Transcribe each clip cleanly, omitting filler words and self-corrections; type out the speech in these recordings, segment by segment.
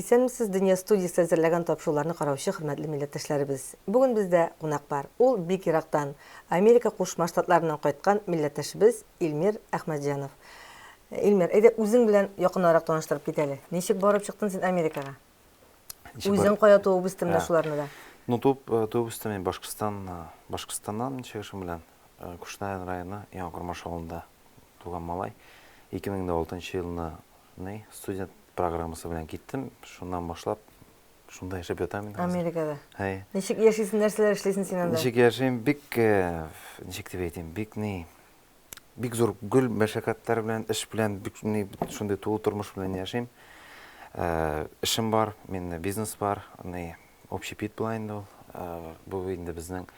Исәнмесез, Дөнья студиясе әзерләгән тапшыруларны караучы хөрмәтле милләттәшләребез. Бүген бездә кунак бар. Ул бик ерактан, Америка Кушма Штатларыннан кайткан милләттәшебез Илмир Әхмәтҗанов. Илмир, әйдә үзең белән якыннанрак таныштырып кит әле. Ничек барып чыктың син Америкага? Үзең кая туып үстең менә шуларны да. Ну, туып, э, туып үстем мин Башкортстан, э, Башкортстаннан чыгышым белән. Э, Кушнарен районы, Яңа Кормаш авылында туган малай. 2006 елны ни, студент программасы белән киттем. Шуннан башлап шунда яшәп ятам инде. Америкада. Әй. Ничек яшисең, нәрсәләр эшлисең син анда? Ничек яшим? Бик, ничек дип әйтим, бик ни, бик зур гөл мәшәкатьләр белән, эш белән, бик ни, шундый тулы тормыш белән яшим. Э, эшем бар, миндә бизнес бар, ни, общепит була инде ул. Э, бу инде безнең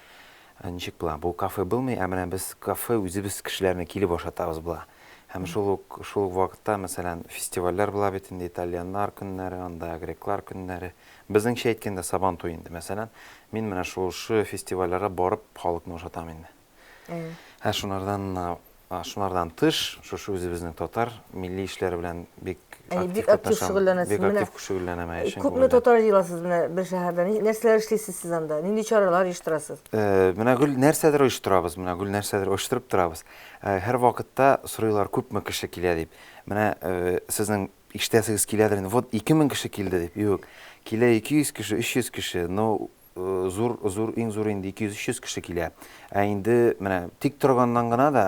э, ничек була? Бу кафе булмый, ә менә без кафе үзебез кешеләрне килеп ашатабыз була. Һәм шул ук шул ук вакытта, мәсәлән, фестивальләр була бит инде, итальяннар көннәре, анда греклар көннәре. Безнеңчә әйткәндә, Сабан туе инде, мәсәлән. Мин менә шушы фестивальләргә барып халыкны ашатам инде. Ә шунардан шунардан тыш, шушы үзебезнең татар милли эшләре белән бик актив, бик актив шөгыльләнәсез. Бик актив шөгыльләнәм, әйе. Күпме татар җыеласыз менә бер шәһәрдә? Нәрсәләр эшлисез сез анда? Нинди чаралар оештырасыз? Менә гел нәрсәдер оештырабыз, менә гел нәрсәдер оештырып торабыз. Һәр вакытта сорыйлар, күпме кеше килә дип. Менә сезнең ишетәсегез киләдер инде, вот 2000 кеше килде дип. Юк. Килә 200 кеше, 300 кеше, но зур, зур, иң зур инде 200-300 кеше килә. Ә инде менә тик торганнан гына да,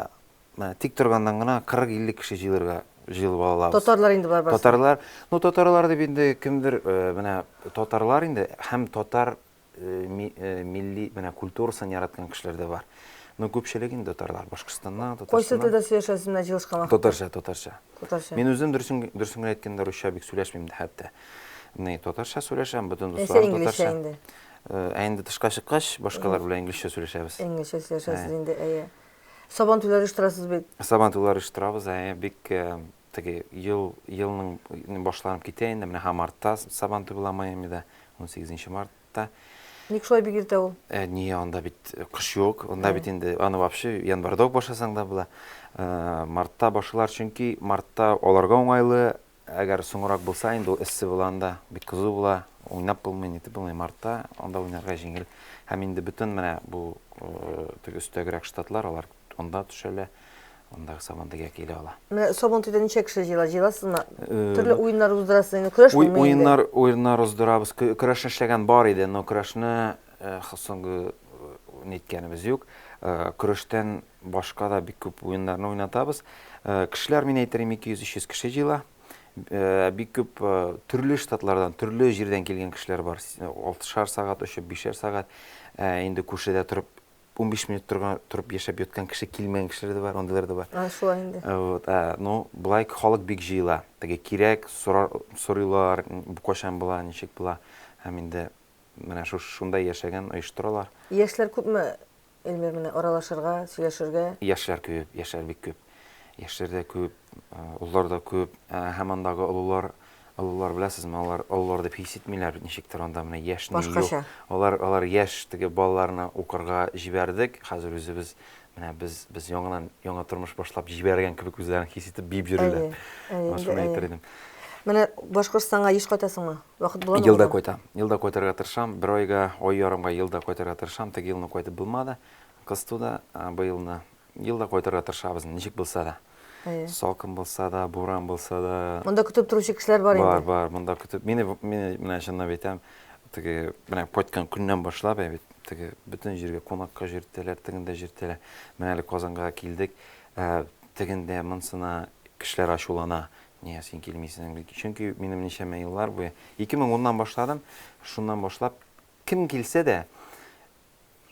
менә тик торганнан гына 40-50 кеше җыелырга җыелып ала алабыз. Татарлар инде болар барысы. Татарлар, ну татарлар дип инде кемдер менә татарлар инде һәм татар милли менә культурасын яраткан кешеләр дә бар. Но күпчелек инде татарлар, Башкортстаннан, Татарстаннан. Кайсы телдә сөйләшәсез менә җыелышкан вакытта? Татарча, татарча. Татарча. Мин үзем дөресен дөресен генә әйткәндә русча бик сөйләшмим дә хәтта. Ни, татарча сөйләшәм, бөтен дусларым татарча. инде. Ә инде тышка чыккач, башкалар белән инглизчә сөйләшәбез. Инглизчә сөйләшәсез инде, әйе. Сабан туйлар оештырасыз бит. Сабан туйлар оештырабыз, әйе, бик теге ел елның башланып китә инде. Менә һәм мартта Сабан туй була Майамида, 18 мартта. Ник шулай бик иртә ул? Ә, не, анда бит кыш юк, анда бит инде аны вообще январьда ук башласаң да була. Мартта башлар, чөнки мартта аларга уңайлы, Әгәр соңрак булса, инде ул эссе була анда, бик кызу була, уйнап булмый, нитеп булмый. Мартта анда уйнарга җиңел. Һәм инде бөтен менә бу теге өстәгерәк штатлар, алар анда төшәләр, андагы Сабантуйга килә ала. Менә Сабантуйда ничә кеше җыела? Җыеласызмы? Төрле уеннар уздырасыз инде, көрәш булмый инде. Уеннар, уеннар уздырабыз. Көрәшне эшләгән бар иде, но көрәшне соңгы ниткәнебез юк. Көрәштән Башка да бик күп уеннарны уйнатабыз. Кешеләр, мин әйтер идем, 200-300 кеше җыела. Бик күп төрле штатлардан, төрле җирдән килгән кешеләр бар. Алтышар сәгать очып, бишәр сәгать. Инде күршедә торып, 15 минут торган, торып яшәп яткан кеше килмәгән кешеләр дә бар, андыйлар да бар. А, шулай инде. Вот, ну, болай халык бик җыела. Теге кирәк, сорыйлар, бу кайчан була, ничек була. Һәм инде менә шунда яшәгән оештыралар. Яшьләр күпме Эльмир, менә аралашырга, сөйләшергә. Яшьләр күп, яшьләр бик күп. Яшьләр дә күп, олылар да күп. Һәм андагы олылар, олылар беләсезме, алар олылар дип хис итмиләр бит ничектер анда менә яшь ни юк. Алар, алар яшь теге балаларны укырга җибәрдек, хәзер үзебез менә без без яңадан яңа тормыш башлап җибәргән кебек үзләрен хис итеп биеп йөриләр. Әйе, шуны әйтер идем. Менә Башкортстанга еш кайтасыңмы? Вакыт буламы? Елда кайтам. Елда кайтырга тырышам. Бер айга, ай ярымга елда кайтырга тырышам. Теге елны кайтып булмады. Кыз туды. Быелны елда кайтырга тырышабыз, ничек булса да. Салкын булса да, буран булса да. Монда көтеп торучы кешеләр бар инде. Бар, бар. Монда көтеп. Мине, мине менә чынлап әйтәм, теге менә кайткан көннән башлап, бит, теге бөтен җиргә кунакка җөртәләр, тегендә җөртәләр. Менә әле Казанга килдек. Тегендә монсына кешеләр ачулана. Нигә син килмисең? Чөнки минем ничәмә еллар буе, 2010-нан башладым, шуннан башлап, кем килсә дә,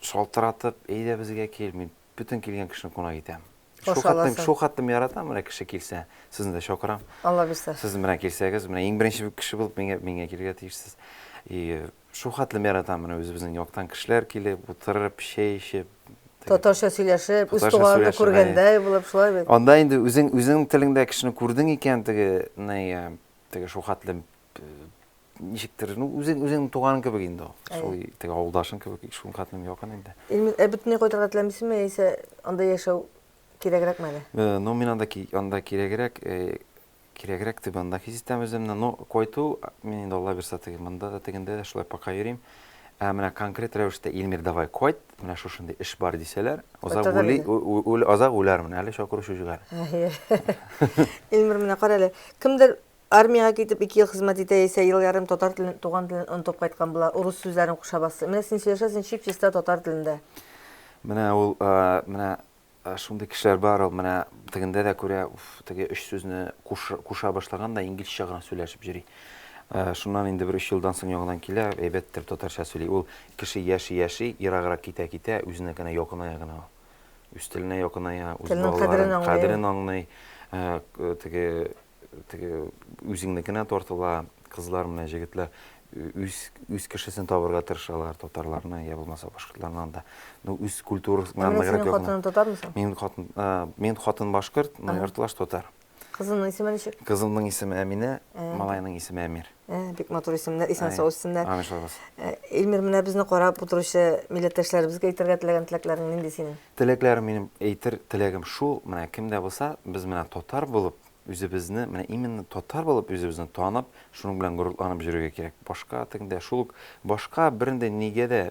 шалтыратып, әйдә безгә кил, мин бөтен килгән кешене кунак итәм. Шул хәтлем, шул хәтлем яратам, менә кеше килсә, сезне дә чакырам. Алла бирсә. Сез менә килсәгез, менә иң беренче кеше булып миңа, миңа килергә тиешсез. И шул хәтлем яратам, менә үзебезнең яктан кешеләр килеп, утырып, чәй эчеп, Татарча сөйләшеп, үз туганыңны күргәндәй булып, шулай бит. Анда инде үзең үзең телеңдә кешене күрдең икән, теге ни, теге шул хәтлем ничектер, ну үзең үзең туганың кебек инде ул. Шул теге авылдашың кебек, шул хәтлем якын инде. Илмир, ә бөтенләй кайтырга теләмисеңме, яисә анда яшәү кирәгрәкме әле? Ну, мин анда анда кирәгрәк. кирәгрәк дип анда хис итәм үземне. Но кайту, мин инде Алла бирса теге монда да, тегендә дә шулай пока йөрим. Ә менә конкрет рәвештә Илмир, давай кайт, менә шушындый эш бар дисәләр, озак уйлый, озак уйлармын, әле чакыручы юк әле. Илмир, менә кара әле, кемдер армиягә китеп 2 ел хезмәт итә яисә ел ярым татар телен, туган телен онытып кайткан була, урыс сүзләрен куша басты. Менә син сөйләшәсең чип-чиста татар телендә. Менә ул, менә шундый кешеләр бар, ул менә тегендә дә күрә, уф, теге өч сүзне куша башлаган да инглизчә гына сөйләшеп йөри. Шуннан инде бер өч елдан соң яңадан килә, әйбәт итеп татарча сөйли. Ул кеше яши-яши, ераграк китә-китә, үзенә генә якыная гына ул. Үз теленә якыная, үз балаларын кадерен аңлый, теге теге үзеңнекенә тартыла, кызлар менә җегетләр үз үз кешесен табырга тырышалар, татарларны я булмаса башкортларны анда. Ну үз культурасына ныграк якын. Хатының татармы соң? Минем хатын, мин хатын башкорт, но яртылаш татар. Кызыңның исеме ничек? Кызымның исеме Әминә, малайның исеме Әмир. Бик матур исемнәр, исән сау үссеннәр. Амин, шулай булсын. Илмир, менә безне карап утыручы милләттәшләребезгә әйтергә теләгән теләкләрең нинди синең? Теләкләрем минем әйтер теләгем шул, менә кем дә булса, без менә татар булып, үзебезне, менә именно татар булып үзебезне танып, шуның белән горурланып йөрергә кирәк. Башка тегендә шул ук башка бернинди нигә дә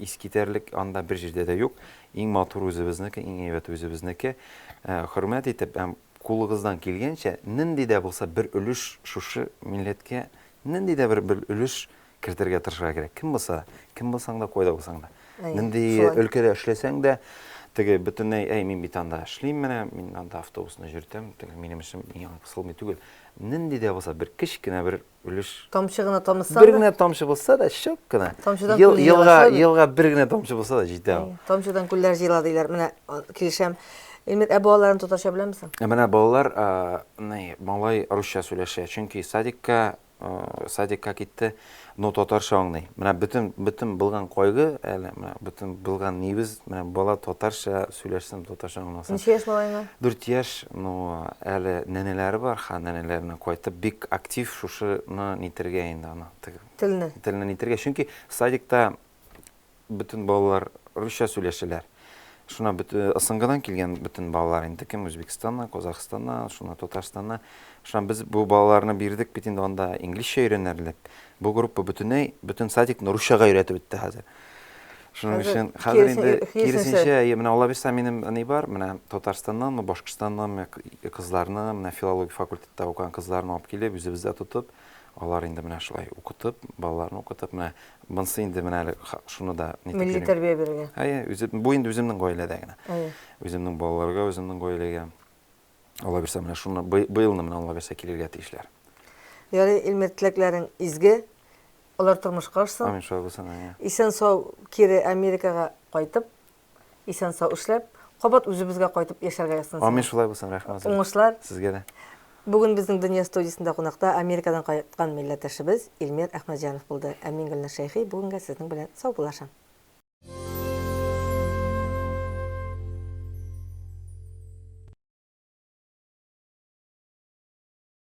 искитәрлек анда бер җирдә дә юк. Иң матур үзебезнеке, иң әйбәт үзебезнеке. Э, хөрмәт итеп һәм кулыгыздан килгәнчә нинди дә булса бер өлеш шушы милләткә нинди дә бер, бер өлеш кертергә тырышырга кирәк. Кем булса, кем булсаң да, кайда булсаң да. Нинди өлкәдә эшләсәң дә, теге бөтенләй, әй, мин бит анда эшлим менә, мин анда автобусны йөртәм, теге минем эшем миңа кысылмый түгел. Нинди дә булса бер кечкенә бер өлеш. Тамчы гына тамызсаң да. Бер генә тамчы булса да, чак кына. Тамчыдан күл җыела. Елга бер генә тамчы булса да җитә ул. Тамчыдан күлләр җыела диләр. Менә килешәм. Илмир, ә балаларын татарча беләмсең? Ә менә балалар, малай русча сөйләшә, чөнки садикка садикка китте, но татарча аңлый. Менә бөтен бөтен булган кайгы әле, менә бөтен булган нибез, менә бала татарча сөйләшсен, татарча аңласын. Ничә яшь малаеңа? 4 яшь, но әле нәнәләре бар, ха нәнәләренә кайтып бик актив шушыны нитергә инде аны. Телне. Телне нитергә, чөнки садикта бөтен балалар русча сөйләшәләр. Шуна бөтен СНГдан килгән бөтен балалар инде кем Үзбәкстаннан, Казахстаннан, шуна Татарстаннан. Шуна без бу балаларны бирдек бит инде анда инглизчә өйрәнәрләр дип. Бу группа бөтенләй бөтен садикны русчага өйрәтеп бетте хәзер. Шуның өчен хәзер инде киресенчә, менә Алла бирсә минем ни бар, менә Татарстаннанмы, Башкортстаннанмы кызларны, менә филология факультетта укыган кызларны алып килеп, үзебездә тотып, алар инде менә шулай укытып, балаларны укытып, менә Монысы инде менә әле шуны да нитеп Милли йөрим. тәрбия бирергә. Әйе, үзе, бу инде үземнең гаиләдә генә. Әйе. Үземнең балаларга, үземнең гаиләгә. Алла бирсә, менә шуны быелны менә Алла бирсә килергә тиешләр. Ярый, Илмир, теләкләрең изге. Алар тормышка ашсын. Амин, шулай булсын, әйе. Исән-сау кире Америкага кайтып, Исән-сау эшләп, кабат үзебезгә кайтып яшәргә язсын сиңа. Амин, шулай булсын, рәхмәт. Уңышлар. Сезгә дә. Бүген безнең Дөнья студиясендә кунакта Америкадан кайткан милләттәшебез Илмир Әхмәтҗанов булды. Ә мин Гөлназ Шәйхи бүгенгә сезнең белән саубуллашам.